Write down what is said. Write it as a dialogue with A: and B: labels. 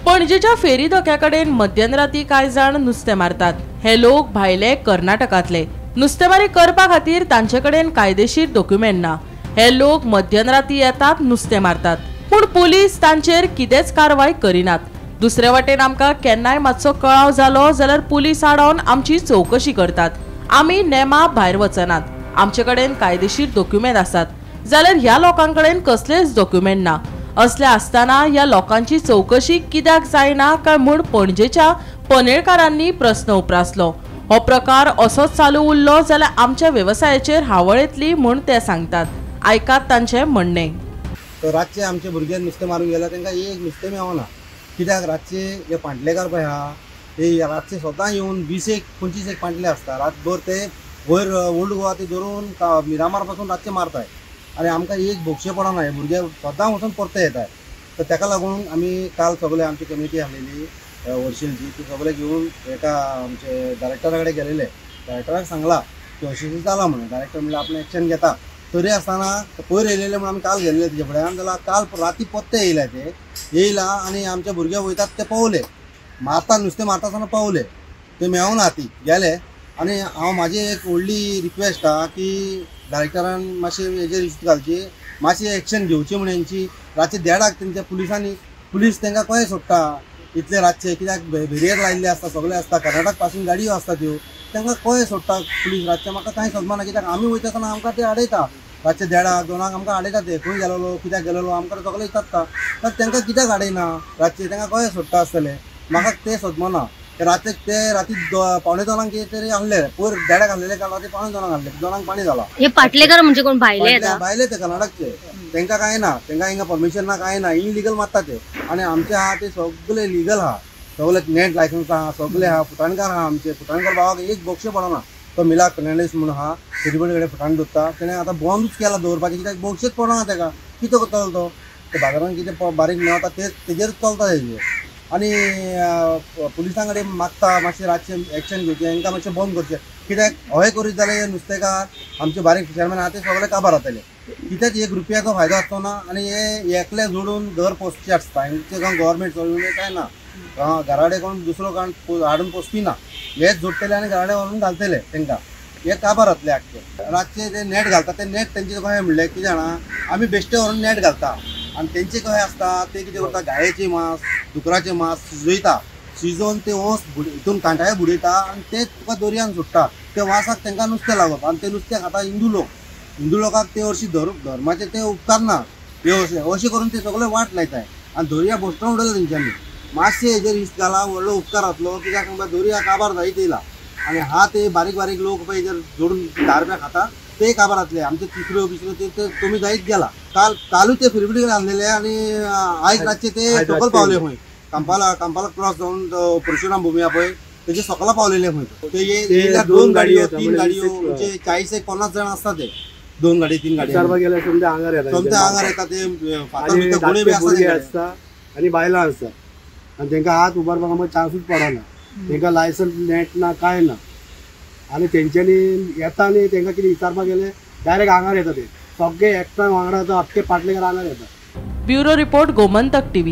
A: पणजेच्या फेरी धक्या कडेन मध्यराती कांय जाण नुस्तें मारतात. हे लोक भायले कर्नाटकांतले. नुस्तेमारी करपा खातीर तांचे कडेन कायदेशीर डॉक्युमेंट ना. हे लोक मध्यराती येतात, नुस्तें मारतात, पूण पुलीस तांचेर कितेंच कारवाय करिनात. दुसरे वाटेन आमकां केन्नाय मातसो कळाव जालो जाल्यार पुलीस आडावन आमची चवकशी करतात. आमी नेमा भायर वचनात, आमचे कडेन कायदेशीर डॉक्युमेंट आसात, जाल्यार ह्या लोकां कडेन कसलेच डॉक्युमेंट ना. असले आसतना ह्या लोकांची चवकशी कित्याक जायना काय म्हूण पणजेच्या पनेळकारांनी प्रस्न उप्रासलो. हो प्रकार असोच चालू उरलो जाल्यार आमच्या वेवसायाचेर हावळ येतली म्हूण ते सांगतात. आयकात तांचें म्हणणें.
B: रातचे आमचे भुरगे नुस्तें मारूंक गेल्यार तांकां एक नुस्तें मेळना. कित्याक रातचे हे पांटलेकार पळय आहा ते रातचे स्वता येवन 20 एक 25 एक पांटले आसता. रातभर ते वयर ओल्ड गोवा ते धरून मिरामार पासून रातचे मारताय आनी आमकां एक भोगशें पडना. हे भुरगे स्वता वचून परते येताय. तर ताका लागून आमी काल सगळे आमची कमिटी आसलेली वर्शिलची, ती सगळे घेवन एका आमचे डायरेक्टरा कडेन गेलेले. डायरेक्टराक सांगला की अशें अशें जालां म्हणून. डायरेक्टर म्हणल्यार आपणें एक्शन घेता. तरी आसतना पयर येयलेले म्हणून आमी काल गेल्ले तेजे फुड्यान. जाल्यार काल राती परते येयले, ते येयला आनी आमचे भुरगे वयतात ते पावले, मारता नुस्तें मारता आसतना पावले, ते मेळना ती गेले. आनी हांव म्हाजी एक व्हडली रिक्वेस्ट आहा की डायरेक्टरान मातशें हेजेर रिश्त घालची, मातशी एक्शन घेवची म्हण हेंची. रातचे देडाक तेंच्या पुलिसांनी, पुलीस तांकां कशें सोडटा इतले रातचे? कित्याक बेरियर लायिल्ले आसता, सगळे आसता, कर्नाटक पासून गाडयो आसता त्यो, तांकां कशें सोडटा पुलीस रातचे? म्हाका कांय समजना. कित्याक आमी वयता आसतना आमकां ते आडयता रातचे 1:30 2 आमकां आडयता. ते खंय गेलेलो, कित्याक गेलेलो, आमकां सगळे विचारता. तर तांकां कित्याक आडयना रातचे? तांकां कशें सोडटा आसतले? म्हाका तें समजना. राती ते राती 1:45 कितें तरी आहले, पयर 1:30 आहलेले, काल राती 1:45 आहले, 2 पाणी जाला.
C: हे पाटलेकर म्हणजे कोण भायले?
B: भायले ते कर्नाटकचे. तांकां कांय ना, तांकां हिंगा परमिशन ना, कांय ना, इलिगल मारता ते. आनी आमचे आहा ते सगळे लिगल आहा, सगळे नेट लायसन्स आहा, सगळे आहा. फुटाणकार आहा आमचे. फुटाणकार भावाक एक बोक्षे पडना. तो मिला फर्नांडीस म्हणून आहा, तेजे कडेन फुटाण दवरता. तेणें आतां बंदूच केला दवरपाचें, कित्याक बोक्षेच पडना ताका. कितें करतलो तो? ते बाजारान कितें बारीक मेळटा तेच तेजेरूच चलता तेजेर. आनी पुलिसां कडेन मागता मातशें रातचें एक्शन घेवचें, हांकां मातशें बंद करचें. कित्याक हय करीत जाल्यार नुस्तेकार आमचे बारीक फिशरमॅन आहा ते सगळे काबार जातले. कित्याक एक रुपयाचो फायदो आसचो ना. आनी हे एकले जोडून घर पोसचे आसता. हेंचे कोण गव्हर्मेंट चलोवन कांय ना, घरा कडेन कोण दुसरो कोण हाडून पोसपी ना. हेच जोडटले आनी घरा कडेन व्हरून घालतले तांकां. हे काबार जातले आख्खे. रातचे ते नेट घालता ते नेट तेंचे कशें म्हणलें कितें जाणा, आमी बेश्टे व्हरून नेट घालता आनी तेंचे कशें आसता ते कितें करता, गायेचे मांस, दुकराचें मांस शिजयता, शिजोवन ते वोस हितून कांटाळे बुडयता आनी ते तुका दर्यान सोडटा. ते वासाक तांकां नुस्तें लागप आनी ते नुस्तें खाता हिंदू लोक. हिंदू लोकांक ते हरशीं धर्माचे ते उपकारना. ते अशें करून ते सगळे वाट लायताय आनी दर्या भोसटोन उडयला तेंच्यांनी. मातशें हेजेर रिस्क घाला, व्हडलो उपकार जातलो. कित्याक सांगता, दर्या काबार जायत येयला आनी हा ते बारीक बारीक लोक पळय हेजेर जोडून 10 रुपया खाता ते काबार जातले. आमचे तिसऱ्यो बिसऱ्यो ते कमी जायत गेला. कालूय ते फिरफिटी आणलेले आनी आयज रातचे ते सकयल पावले खंय, कांपाला क्रॉस जावन परशुराम भुमी पळय तेजे सकला पावलेले खंय. ते 2 गाडयो 3 गाडयो म्हणजे 40 एक 50 जाण आसता ते. 2 गाडी 3 गाडी
D: सोमते आंगार येता,
B: सोमते आंगार येता ते. फातर
D: भुरगे आसता आनी बायलां आसता आनी तांकां हात उबारपाक चान्सूच पडना. तांकां लायसन्स नेट ना, कांय ना. आनी तेंच्यांनी येता आनी तांकां कितें विचारपाक गेले डायरेक्ट आंगार येता ते सगळे एकठांय वांगडा आख्खे पाटलेकार आंगार येता.
A: Bureau report, Gomantak TV.